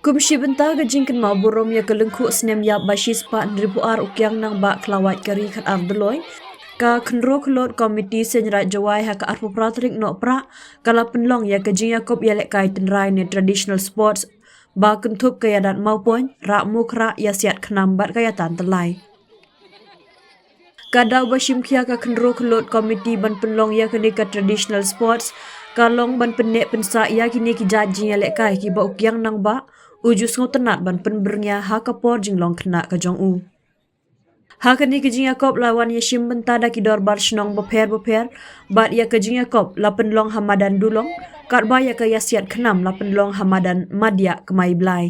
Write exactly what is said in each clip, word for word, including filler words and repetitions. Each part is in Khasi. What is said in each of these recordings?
Kum shi bynta ka jingkynmaw burom ïa ka lyngkhuh snem ïap ba shispah hynriewphew ar u Kiang Nangbah Khlawait ka ri khatar Doloi, ka Khynroo Khulot Committee Seiñraij Jowai ha ka arphew phra tarik Nohprah ka la pynlong ïa ka jingïakop ïalehkai tynrai ne traditional sports ba kynthup ka ïadat mawpoiñ, rah mukhrah, ïasiat khnam bad ka ïatan tyllai. Ka daw ba shim khia ka Khynroo Khulot Committee ban pynlong ïa kane ka traditional sports ka long ban pynneh pynsah ïa kine ki jait jingïalehkai kiba u Kiang Nangbah u ju sngewtynnat ban pynbyrngia ha ka por jinglong khynnah ka jong u. Ha kane ka jingïakop la wan ïashim bynta da ki dorbar shnong bapher bapher, bad ïa ka jingïakop la pynlong ha madan Dulong, katba ïa ka ïasiat khnam la pynlong ha madan Madiah Kmai Blai.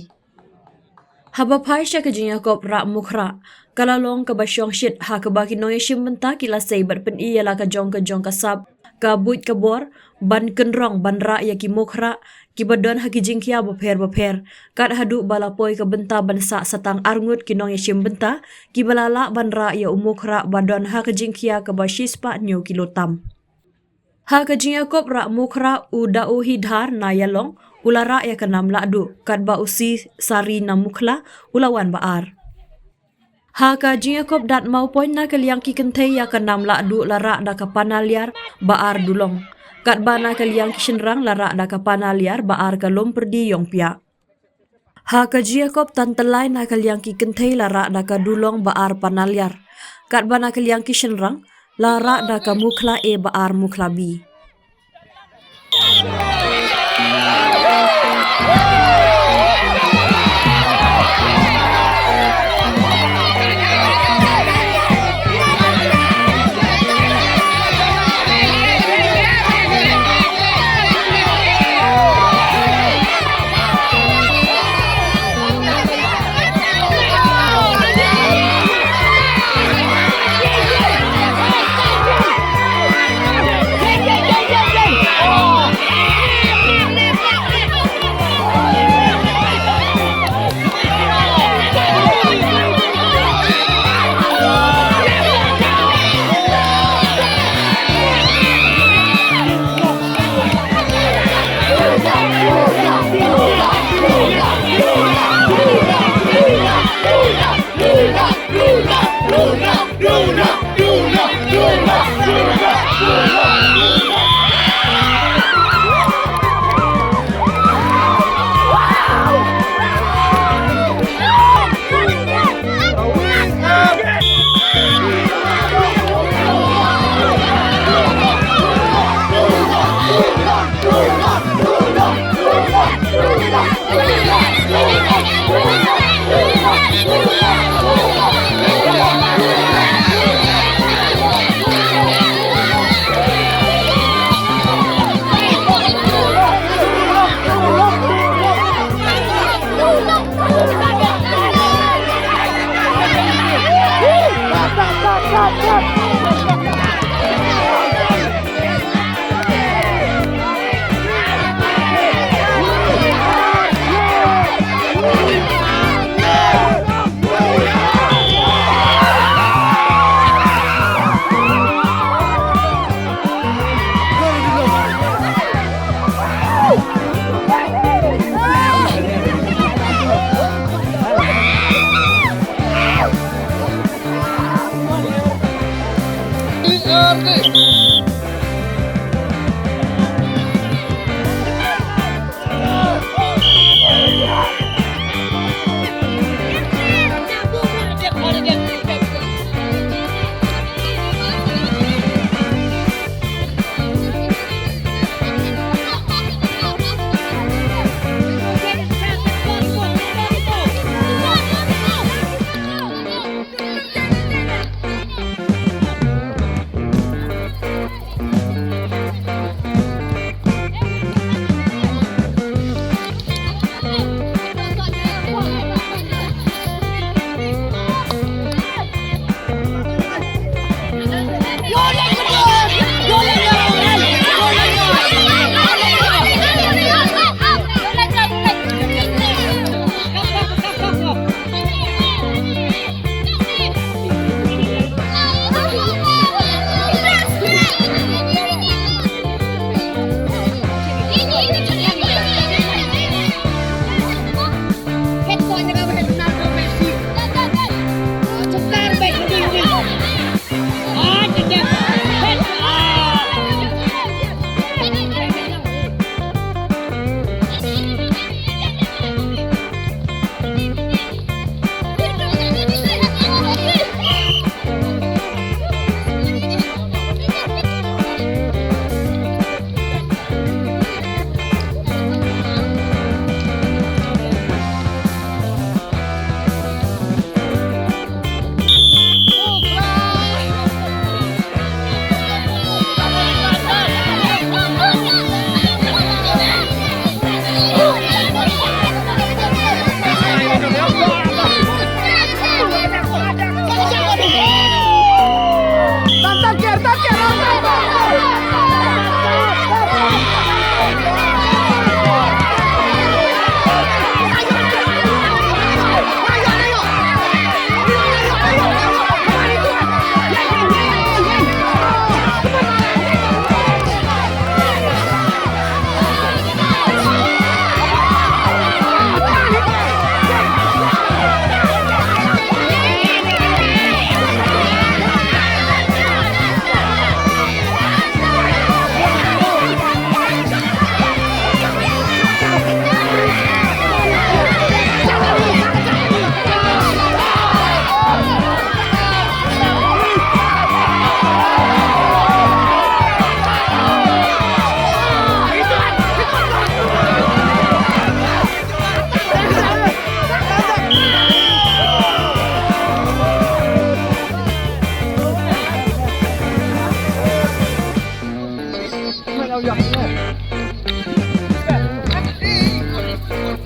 Haba phai sha ka jingïakop rah mukhrah, ka la long kaba shongshit ha kaba ki nongïashim bynta ki la sei bad pyni ïa la ka jong ka jong ka sap, ka buit ka bor ban kynrong ban rah ïa ki mukhrah kiba don ha ki jingkhia bapher bapher, kat haduh ba la poi ka bynta ban sah sa tang arngut ki nongïashim bynta kiba la lah ban rah ïa u mukhrah ba don ha ka jingkhia kaba shispah hynñiew kilo tam. Ha ka jingïakop rah mukhrah, u Daohi Dhar na Ïalong u la rah ïa ka nam lahduh, katba u Si Sari na Mukhla u la wan ba ar. Ha ka jingïakop dat mawpoiñ na ka liang ki kynthei ïa ka nam lahduh la rah da ka Panaliar ba ar Dulong, katba na ka liang ki shynrang la rah da ka Panaliar ba ar ka Lompyrdi Ïongpiah. Ha ka jingïakop tan tyllai na ka liang ki kynthei la rah da ka Dulong ba ar Panaliar, katba na ka liang ki shynrang la rah da ka Mukhla A ba ar Mukhla B.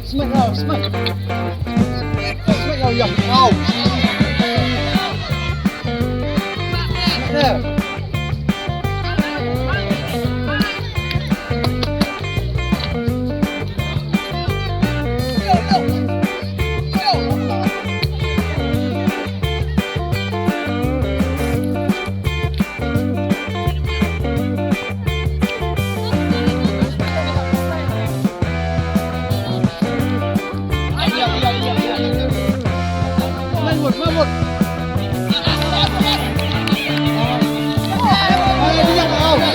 Smack out, smack. Smack out, yeah. Out. There. Mahmud, Mahmud. Ayo, dia, Mahmud.